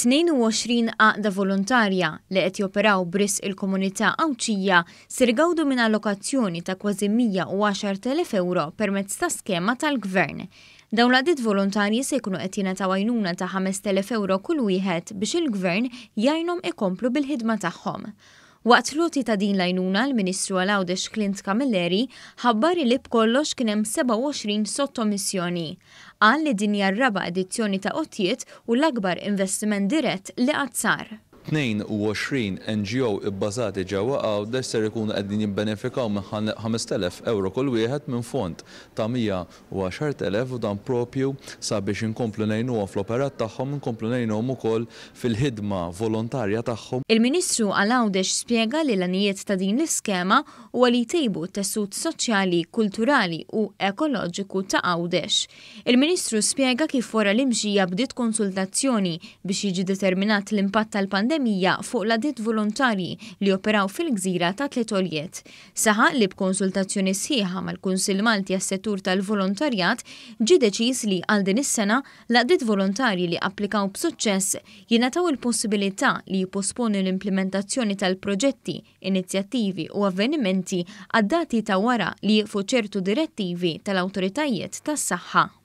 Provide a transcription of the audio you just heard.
22 għaqda volontarja li qed joperaw b'risq il-komunità Għawdxija ser igawdu minn allokazzjoni ta' kważi 110,000 ewro permezz ta' skema tal-Gvern. Dawn l-għaqdiet volontarji se jkunu qed jingħataw għajnuna ta' 5,000 ewro kull wieħed biex il-Gvern jgħinhom ikomplu bil-ħidma tagħhom. Waqt l-għoti ta' din l-għajnuna l-Ministru għal Għawdex Clint Camilleri ħabbar li b'kollox kien hemm 27 sottomissjoni. Qal li din hija r-raba' edizzjoni ta' għotjiet u l-akbar investiment dirett li qatt sar. 22 NGO ibbażati ġewwa Għawdex ser ikunu qegħdin jibbenefikaw minn 5,000 ewro kull wieħed minn fond ta' 110,000 u dan propju sabiex inkomplu ngħinuhom fl-operat tagħhom, inkomplu ngħinuhom ukoll fil-ħidma volontarja tagħhom. Il-Ministru għal Għawdex spjega li l-għanijiet ta' din l-iskema huwa li jtejbu t-tessut soċjali, kulturali u ekoloġiku ta' Għawdex. Il-Ministru spjega kif wara l-imxija bdiet konsultazzjoni biex jiġi determinat l-impatt tal-pandemija fuq l-għaqdiet volontarji li joperaw fil-gżira ta' Tliet Għoljiet. Saħaq li b'konsultazzjoni sħiħa mal-Kunsill Malti għas-Settur tal-Volontarjat ġie deċiż li għal din is-sena l-għaqdiet volontarji li applikaw b'suċċess jingħataw il-possibilità li jipposponu l-implimentazzjoni tal-proġetti, inizjattivi u avvenimenti għad-dati ta' wara li jieqfu ċertu direttivi tal-awtoritajiet tas-saħħa.